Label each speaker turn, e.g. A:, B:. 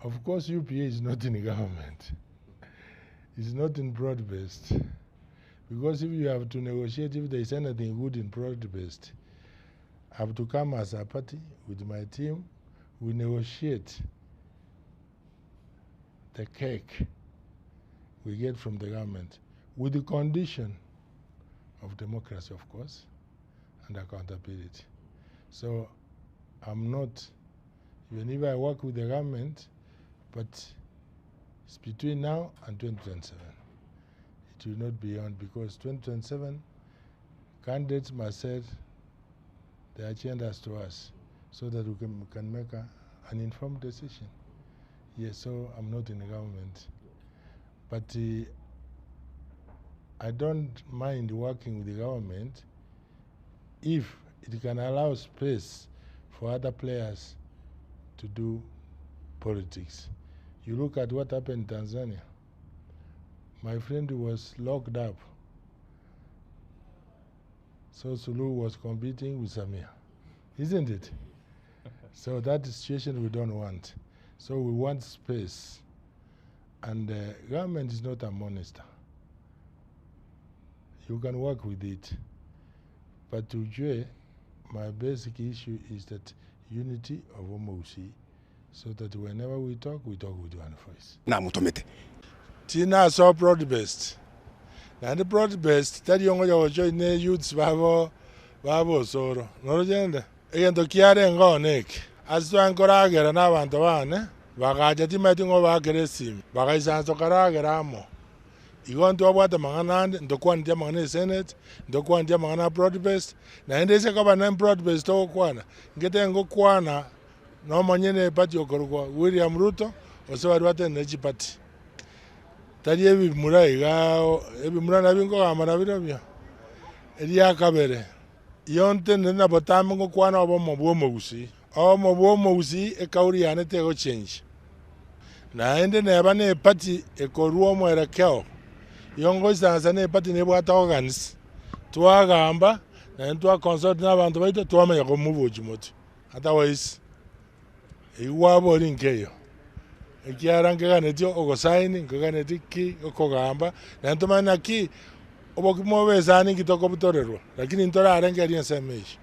A: Of course UPA is not in government, is not in broad based because if you have to negotiate if there is anything good in broad based, I have to come as a party with my team, we negotiate the cake we get from the government with the condition of democracy of course and accountability. So I'm not even if I work with the government but it's between now and 2027. It will not be on because 2027 candidates must set their agendas to us so that we can, can make a, an informed decision. Yes, so I'm not in the government. But uh, I don't mind working with the government if it can allow space for other players to do politics. You look at what happened in Tanzania. My friend was locked up. So Suluhu was competing with Samia, isn't it? So that situation we don't want. So we want space. And the government is not a monster. You can work with it. But today, my basic issue is that unity of Omogusii so that whenever we talk, we talk with one voice.
B: Namotomete.
A: Tinasoa broad based naende broad based tari ongocha gojoin youths babo babo osoro noroche rende egento kiarenge one eke ase tware nkoragera na abanto bane bagacha timanyeti ng'o baakera esimi bagaisansa tokaragera amo Igo ntwabwate amang'ana ande, ntokwaneti amang'ana e senate, ntokwaneti amang'ana a broad based, naende ase koba ne broad based togokwana, nkete ngokwana na omonyene eparty okorokwa William Ruto, gose baria batenenete chiparty. Tari ebimura igaa ebimura nabio nkogamba nabirobio. Eria kabere, iyo ntenenete na botambe ngokwana obomo bwa omogusii. Obomo bwa omogusii ekauri yane tegochengia. Naende neba nepati ekorua omwerekeo, igo ngoisansa nepati nebwate organs, twagamba naende twa consult na abanto baito twamanya komobochia motwe otherwise eywo gwabori nkeiyo. Ekiagera nkeganetie ogosaini, nkeganetie ki, okogamba, naende tomanye naki obokima obe esani nki tokobutorerwa, lakini ntorarengereria ensemo eyio.